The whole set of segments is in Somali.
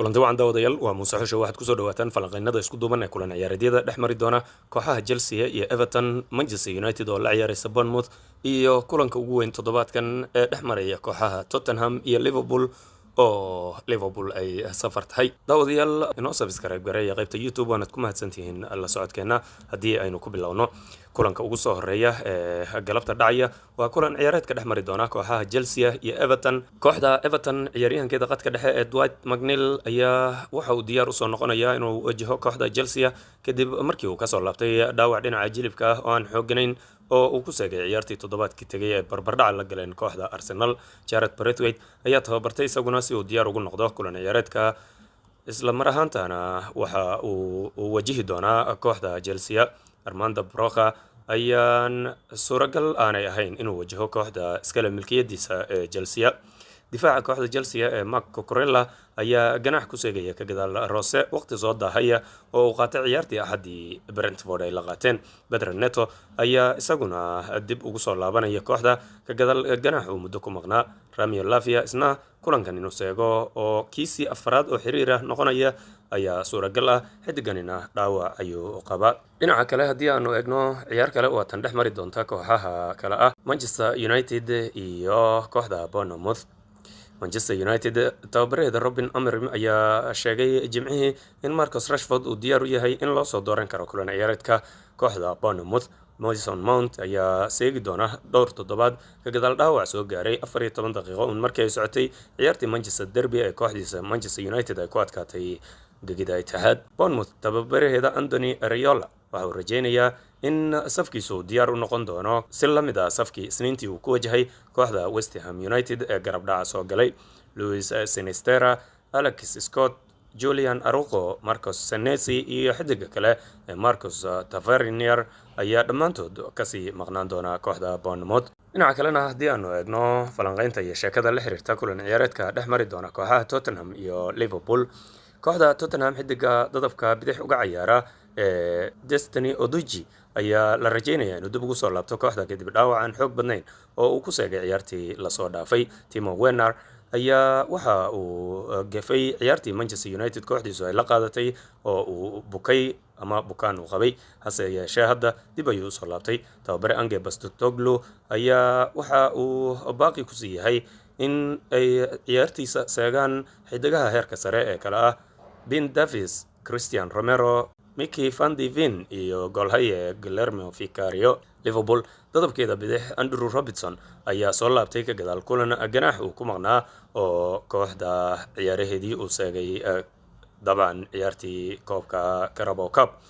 Kulanti wacan daawadayaal, waa Muuse Xushe. Waxaad kusoo dhawaataan falanqeynada isku duuban ee kulan ciyaareedyada dhex mari doona kooxaha Chelsea iyo Everton, Manchester United oo la ciyaaraysa Bournemouth, iyo kulanka ugu weyn toddobaadkan ee dhex maraya kooxaha Tottenham iyo Liverpool oo Liverpool ay safar tahay. Daawadayaal, inoo subscribe gareeya qaybta YouTube, waanaad ku mahadsantihiin la socodkeena. Haddii aynu ku bilowno kulanka ugu soo horeeya ee galabta dhacaya, waa kulan ciyaareedka dhex mari doona kooxaha Chelsea iyo Everton. Kooxda Everton ciyaaryahankeeda qadka dhexe ee Dwight McNeil ayaa waxa uu diyaar usoo noqonayaa inuu wajaho kooxda Chelsea kadib markii uu kasoo laabtay dhaawac dhinaca jilibka ah oo aan xooganayn oo uu ku seegay ciyaartii toddobaadkii tegay ee barbardhaca la galeen kooxda Arsenal. Jared Braithwaite ayaa tababartay isaguna si uu diyaar ugu noqdo kulan ciyaareedka, isla mar ahaantana waxa uu wajihi doonaa kooxda Chelsea. Armando Broca ayaan suuragal aanay ahayn inuu wajaho kooxda iskale milkiyadiisa ee Chelsea. Difaaca kooxda Chelsea ee Marc Cucurella ayaa ganaax ku seegaya ka gadaal Rose waqti soo daahaya oo uu qaatay ciyaartii Axaddii Brentford ay la qaateen. Pedro Neto ayaa isaguna dib ugu soo laabanaya kooxda ka gadaal ganaax uu muddo ku maqnaa. Romeo Lavia isna kulankan inuu seego oo kiisii afraad oo xiriir ah noqonaya ayaa suuragal ah, xidiganina dhaawac ayuu qabaa. Dhinaca kale, haddii aanu eegno ciyaar kale, waa tan dhex mari doonta kooxaha kale ah Manchester United iyo kooxda Bournemouth. Manchester United tababaraheeda Ruben Amorim ayaa sheegay Jimcihii in Marcus Rashford uu diyaar u yahay in loo soo dooran karo kulan ciyaareedka kooxda Bournemouth. Mason Mount ayaa seegi doona dhowr toddobaad ka gadaal dhaawac soo gaaray 14 daqiiqo uun markii ay socotay ciyaartii Manchester Derby ee kooxdiisa Manchester United ay ku adkaatay gegida Etihad. Bournemouth tababaraheeda Andoni Iraola waxa uu rajeynayaa in safkiisu uu diyaar u noqon doono si la mid ah safkii Isniintii uu ku wajahay kooxda West Ham United ee garab dhaca soo galay. Luis Sinisterra, Alex Scott, Julian Araujo, Marcos Senesi iyo xidiga kale ee Marcus Tavernier ayaa dhammaantood kasii maqnaan doona kooxda Bournemouth. Dhinaca kalena, haddii aanu eegno falanqeynta iyo sheekada la xiriirta kulan ciyaareedka dhex mari doona kooxaha Tottenham iyo Liverpool, kooxda Tottenham xidiga dadabka bidix uga cayaara ee Destiny Udogie ayaa la rajeynaya inuu dib ugu soo laabto kooxda kadib dhaawac aan xoog badnayn oo uu ku seegay ciyaartii lasoo dhaafay. Timo Werner ayaa waxa uu gefay ciyaartii Manchester United kooxdiisu ay la qaadatay oo uu bukay ama bukaan uu qabay, hase yeeshee hadda dib ayuu usoo laabtay. Tababare Ange Postecoglou ayaa waxa uu baaqi kusii yahay in ay ciyaartiisa seegaan xidigaha heerka sare ee kale ah Ben Davies, Cristian Romero, Micky van de Ven iyo goolhaye Guillermo Vicario. Liverpool dadabkeeda bidix Andrew Robertson ayaa soo laabtay ka gadaal kulan ganaax uu ku maqnaa oo kooxda ciyaaraheedii uu seegay, dabcan ciyaartii koobka Carabao Cup.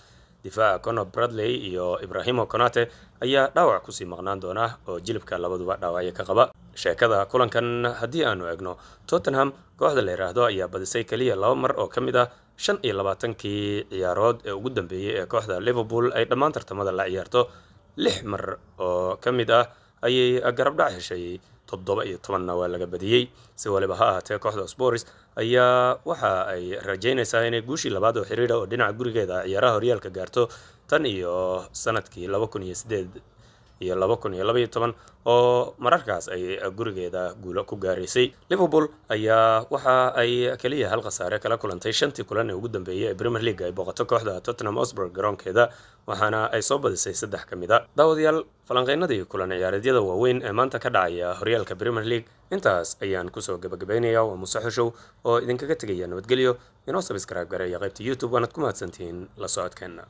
Difaaca Conor Bradley iyo Ibrahima Konate ayaa dhaawac kusii maqnaan doona oo jilibka labaduba dhaawacyo ka qaba. Sheekada kulankan haddii aanu eegno, Tottenham kooxda la yidhaahdo ayaa badisay keliya laba mar oo ka mid ah 25kii ciyaarood ee ugu dambeeyey ee kooxda Liverpool ay dhammaan tartamada la ciyaarto. Lix mar oo ka mid ah ayay garabdhac heshay, 17-na waa laga badiyey. Si waliba ha ahaatee, kooxda Spurs ayaa waxa ay rajeynaysaa inay guushii labaad oo xiriira oo dhinaca gurigeeda ciyaaraha horyaalka gaarto tan iyo sanadkii 2008 iyo 2012 oo mararkaas ay gurigeeda guulo ku gaaraysay. Liverpool ayaa waxa ay keliya hal khasaare kala kulantay shantii kulan ee ugu dambeeyey ee Premier League ay booqato kooxda Tottenham Hotspur garoonkeeda, waxaana ay soo badisay saddex ka mid a. Daawadayaal, falanqeynadii kulan ciyaareedyada waaweyn ee maanta ka dhacaya horyaalka Premier League intaas ayaan kusoo gabagabaynaya. Waa Muuse Xushow oo idinkaga tegaya nabadgelyo. Inoo subscribe gareeya qaybta YouTube, waanaad ku mahadsantihiin la socodkeena.